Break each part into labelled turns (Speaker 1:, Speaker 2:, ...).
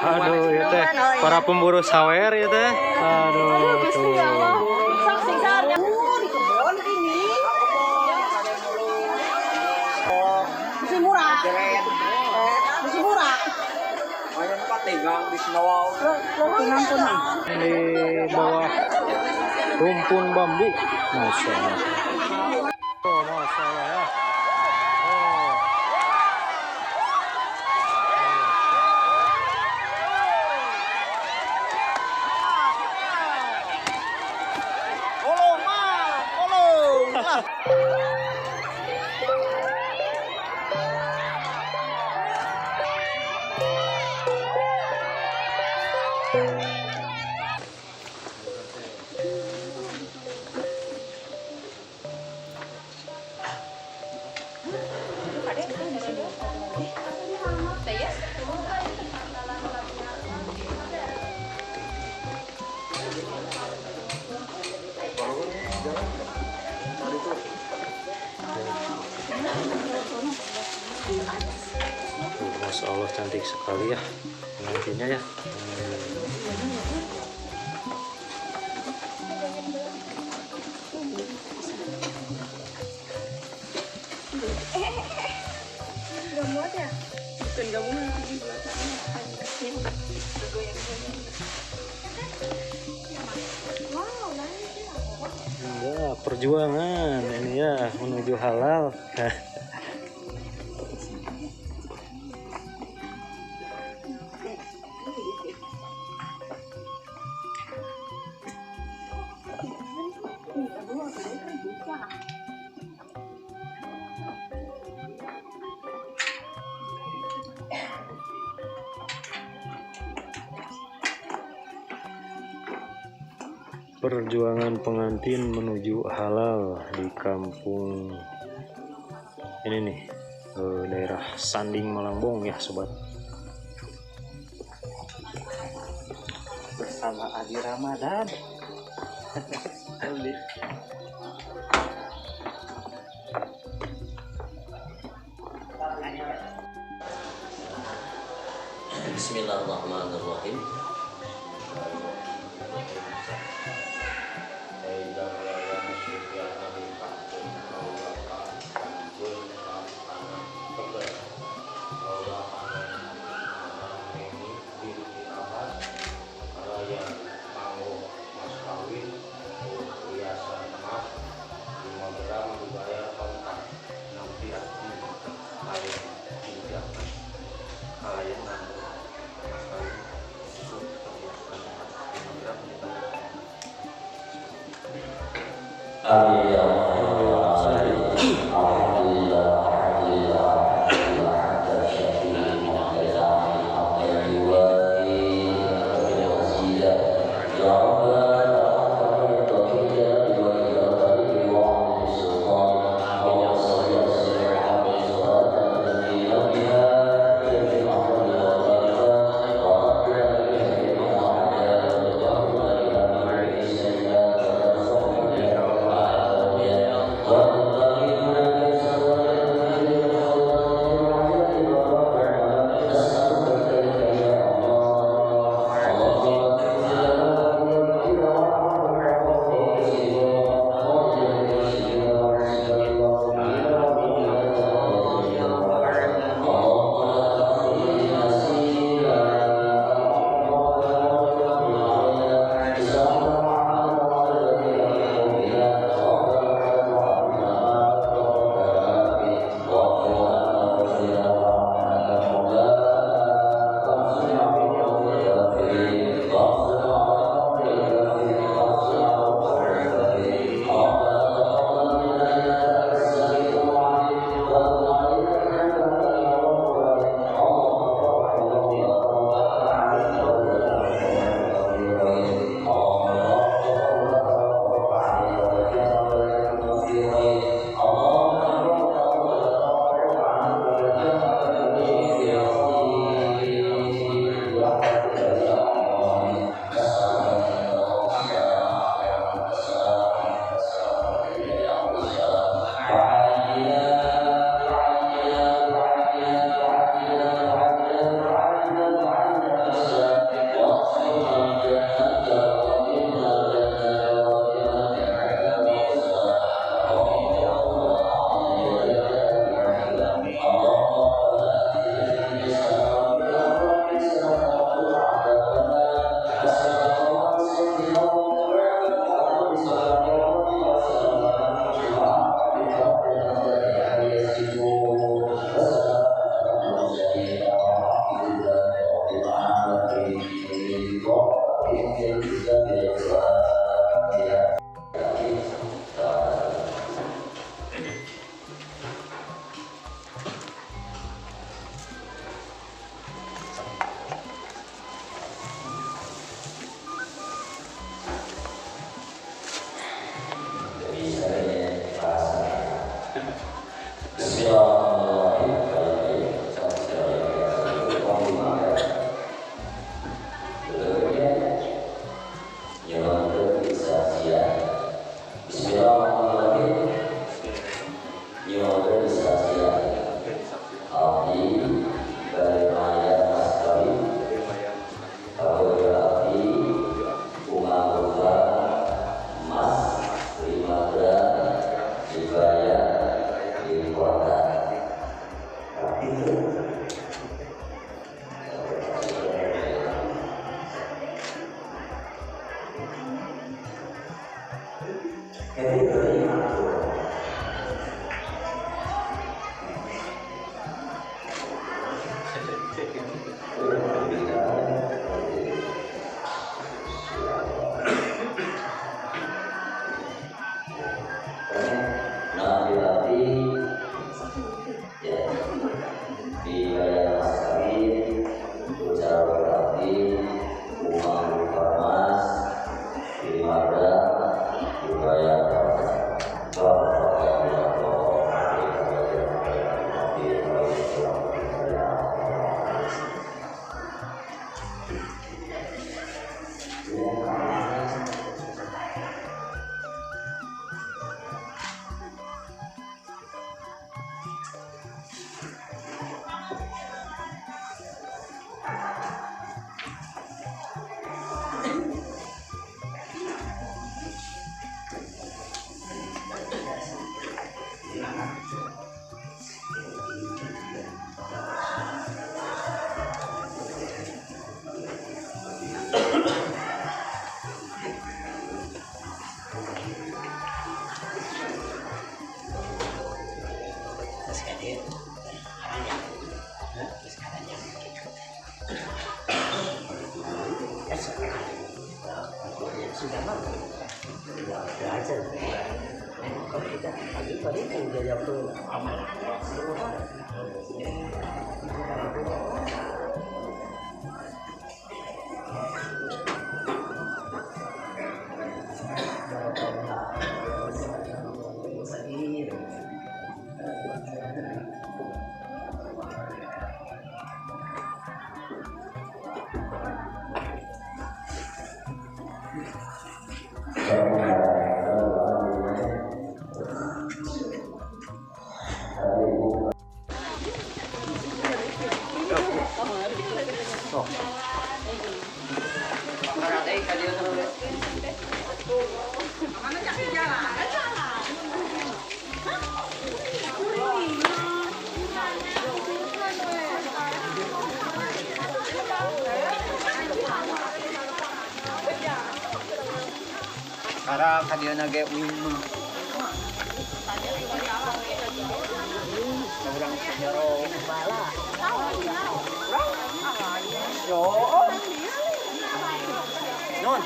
Speaker 1: Aduh, ya teh para pemburu sawer ya teh. Aduh, tuh.
Speaker 2: Di kebun ini. Masih murah. Masih murah.
Speaker 1: Di bawah rumpun bambu. Masya Allah. Oh, Masya Allah ya. Oh.
Speaker 3: Tolong, mah, tolong.
Speaker 1: Tuh, Masya Allah cantik sekali ya pengantinnya ya.
Speaker 2: Gak muat ya? Bukan gak muat di belakangnya. Goyang-goyang. Wow, nice ya.
Speaker 1: Ya, perjuangan ini ya menuju halal. Perjuangan pengantin menuju halal di kampung ini nih, daerah Sanding Malangbong ya sobat, bersama Adi Ramadan.
Speaker 4: Bismillahirrahmanirrahim. Amin ya Allah.
Speaker 3: Karang kadieu ge uing mah. Urang jero bala. Yo. Non.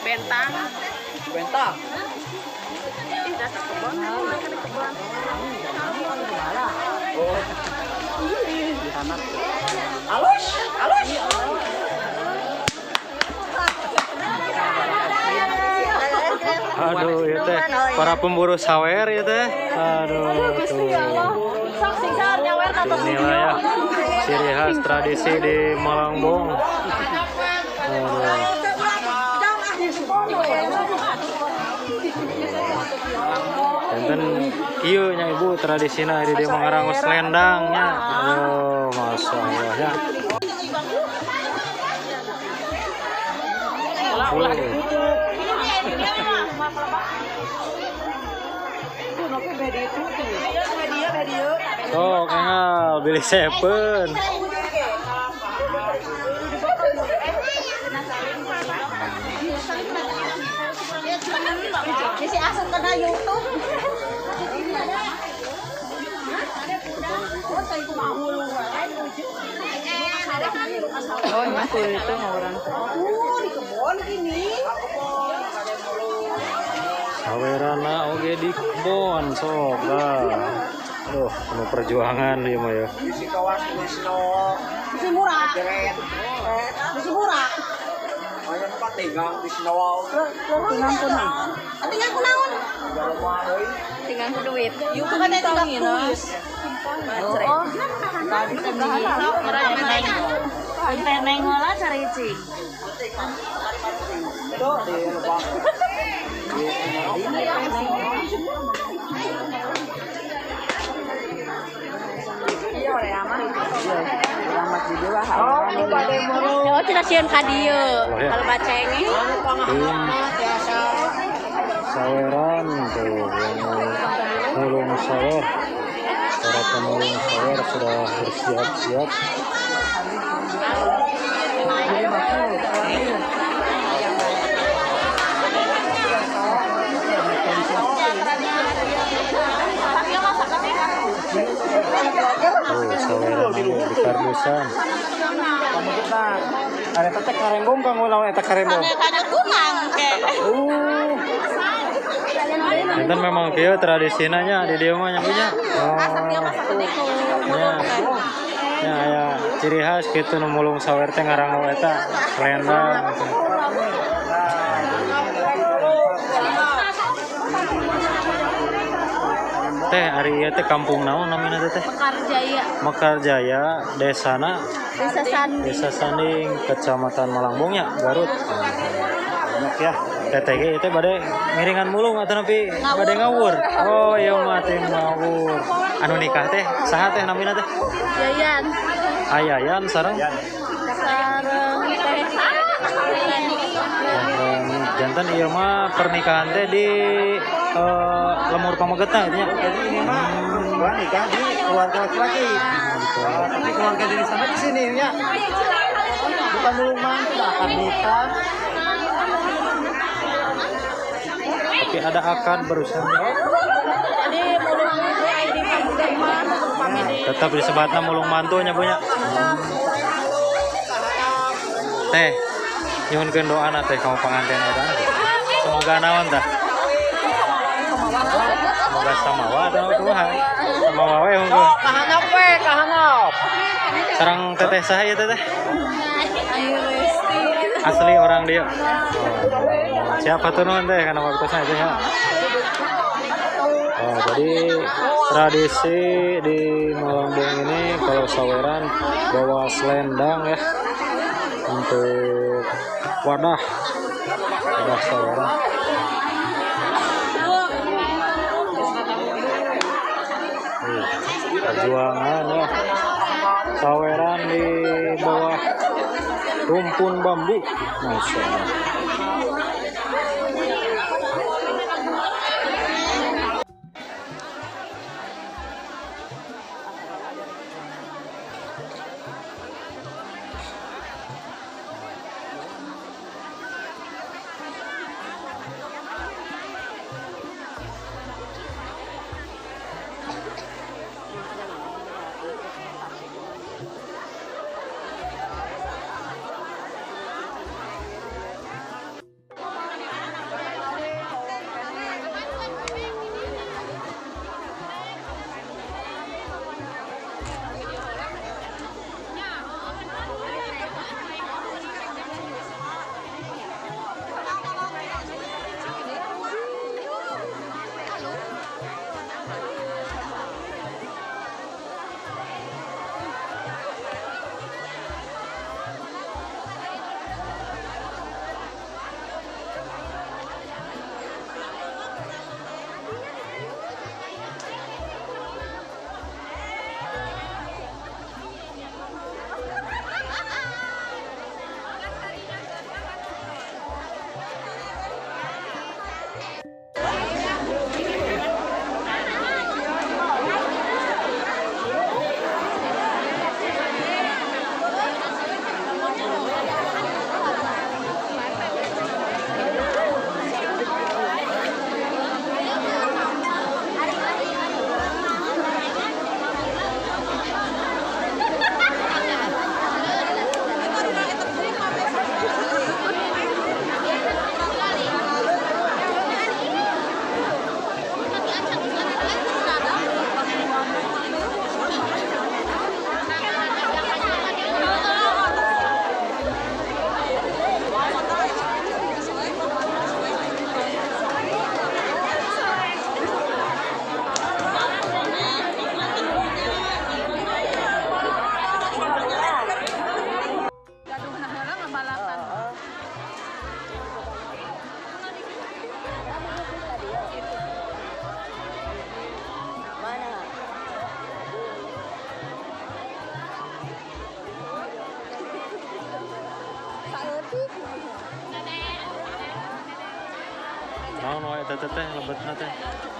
Speaker 2: Bentang.
Speaker 3: Bentang.
Speaker 2: Ih, dasar kebon, kan kebon.
Speaker 3: Oh. Di tanah. Alus, alus.
Speaker 1: Aduh, ya teh, para pemburu sawer ya teh. Aduh, tuh. Inilah ya ciri khas tradisi di Malangbong. Aduh. Janten kieu nya ibu tradisina di dieu ngarangus lendang nya. Aduh, masya Allah ya. Sok engal beli sepen.
Speaker 2: Si asup kana YouTube. Oh, itu orang. Di kebon gini.
Speaker 1: Sawerana oge di kebon sok dah. Aduh, penuh perjuangan ieu mah ya.
Speaker 2: Bisi murah. Bisi murah.
Speaker 3: Aya mah tinggang di Sinawa oge.
Speaker 2: Tinggang kunaon? Tinggang kunaon? Tinggang ku duit. Yuk kan eta kuis. Oh. Neng heula cari cing. Oh, tidak sieun ka dieu. Kalau bacenge.
Speaker 1: Saweran tuh yang mulung sawer. Para pemulung sawer sudah bersiap-siap. Oh, saweran di karbusan. Ada teh karembong kang lawan eta karembong.
Speaker 2: Ada kunang ke.
Speaker 1: Enten memang kieu tradisina nya di dieu mah nya punya. Oh. Ya. Ya aya ciri khas kitu nu mulung sawer teh ngarango eta lendang gitu. Teh ari ieu teh kampung naon namina teh?
Speaker 2: Mekarjaya.
Speaker 1: Mekarjaya, desana
Speaker 2: Desa Sanding.
Speaker 1: Desa Sanding, Kecamatan Malangbong ya, Garut. Banyak ya. Teteh itu bade ngiringan mulung atau nepi bade ngawur. Oh, iya mah teh ngawur. Anu nikah teh saha teh namina teh?
Speaker 2: Yayan.
Speaker 1: Ayayan sareng?
Speaker 2: Sareng teh.
Speaker 1: Jantan ieu mah pernikahan teh di lemur pamegetna gitu nya.
Speaker 3: Jadi ini mah perempuan nikah di keluarga laki-laki. Tapi keluarga dari sana di sini ya. Bukan mulung mantu akan nikah.
Speaker 1: Tapi ada akad barusan.
Speaker 2: Jadi mulung
Speaker 1: tetap disebatna mulung mantu nya punya. Teh, Nyuhunkeun doana teh kamu panganten eta. Semoga naon tah? Semoga samawa atau kumaha? Samawa we hungkul.
Speaker 3: Kahanap we, kahanap.
Speaker 1: Sareng teteh saha ieu teteh? Asli orang dia. Oh. Siap hatur nuhun teh kana waktosna teh ya. Oh, jadi tradisi di Malangbong ini kalau saweran bawa selendang ya untuk wadah wadah saweran. Perjuangan ya, saweran di bawah rumpun bambu, masya Allah. Naon wae eta teh lebetna teh?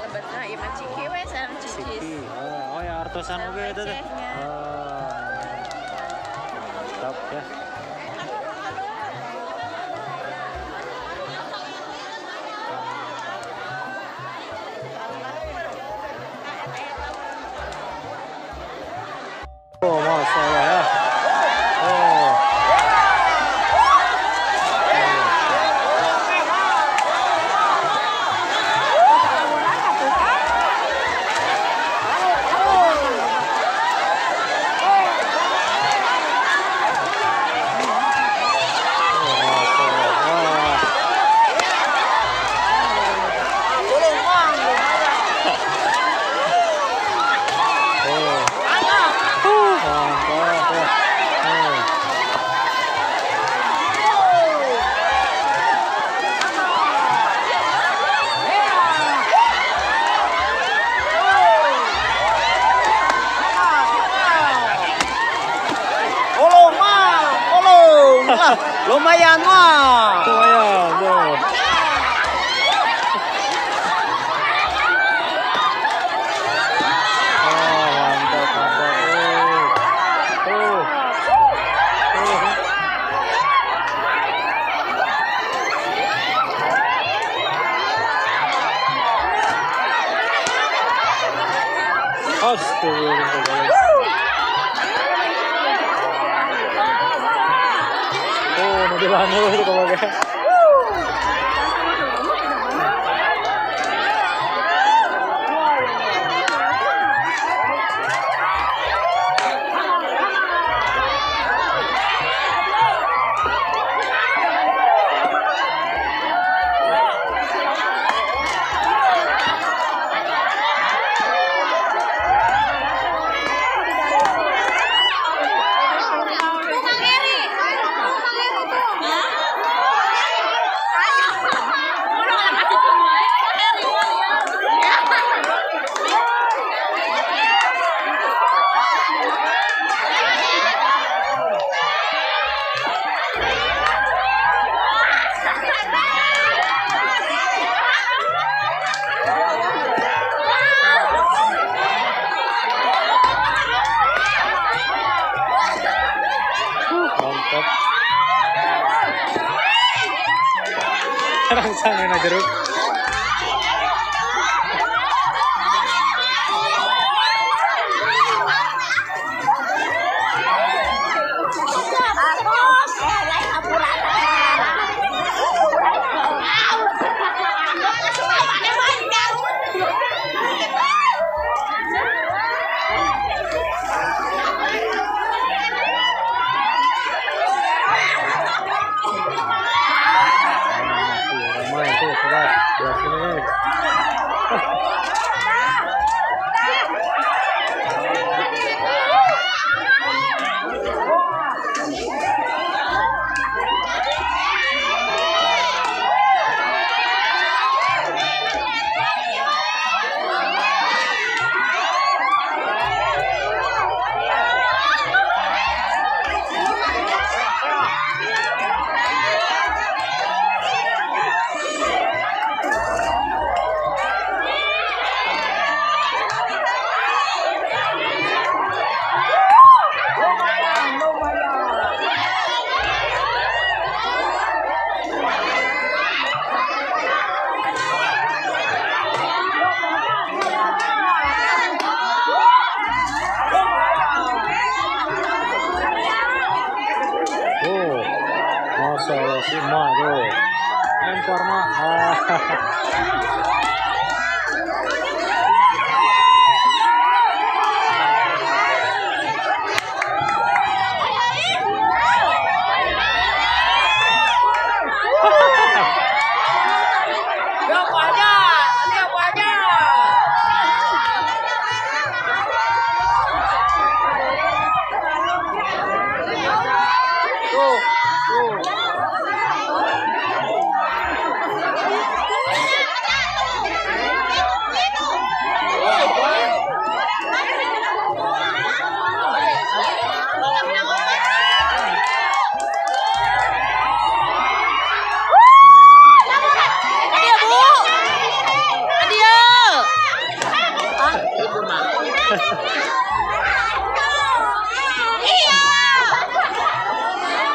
Speaker 2: Lebetna ieu mah ciki we sareng cicis.
Speaker 1: Ciki. Oh ya artosan oge eta teh. Mantap ya. Oh, masya Allah ya. Oh.
Speaker 3: Lumayan mah.
Speaker 1: Lumayan, tuh. Oh, mantap, mantap. Tuh. Tuh. Astagfirullah. Oh, Di lahan itu kalau kayak. Mantap. Rangsang enak jeruk. Si emak tuh lempar mak.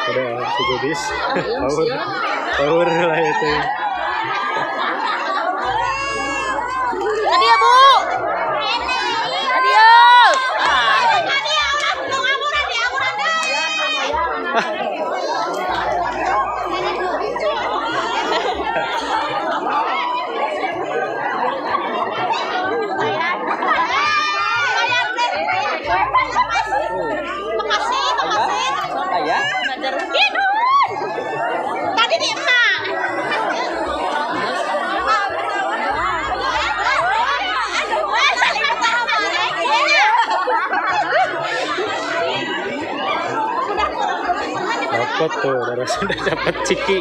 Speaker 1: Udah si Gobis, power lah itu.
Speaker 2: Adia Bu, Adia. Makasih, makasih.
Speaker 4: Ayah.
Speaker 2: Tadi di emak.
Speaker 1: Dapat tuh, darah sudah dapat ciki.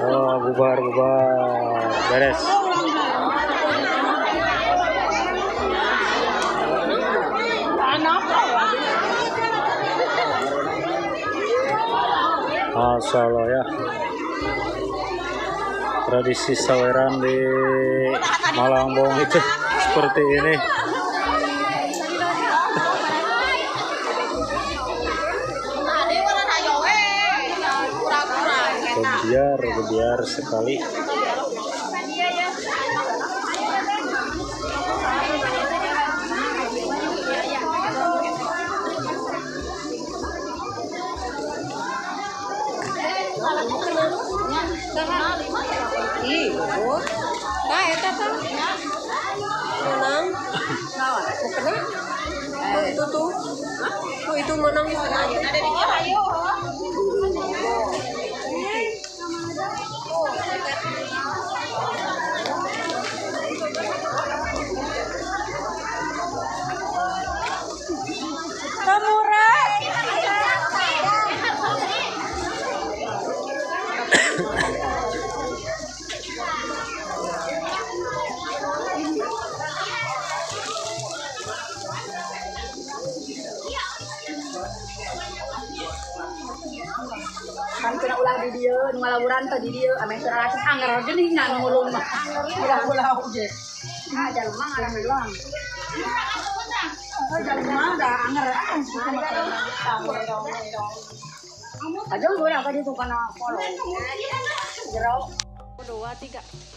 Speaker 1: Oh, bubar bubar, beres. Masya Allah ya, tradisi saweran di Malangbong itu seperti ini. Gebiar, gebiar sekali.
Speaker 2: Eta tah. Menang. Naon? Kena? Oh, itu tuh. Oh, itu menang. Ada di dia ayo.
Speaker 5: Kan kena ulah di dieu, nu ngalaburan teh di dieu, ame teu ratus anggar geuning na nu ngulung mah. Ulah-ulah oge. Ah, jalma ngarah doang. Oh, jalma da anggar ah. Aja urang ka ditu kana kolong. Jero.
Speaker 2: 2, 3.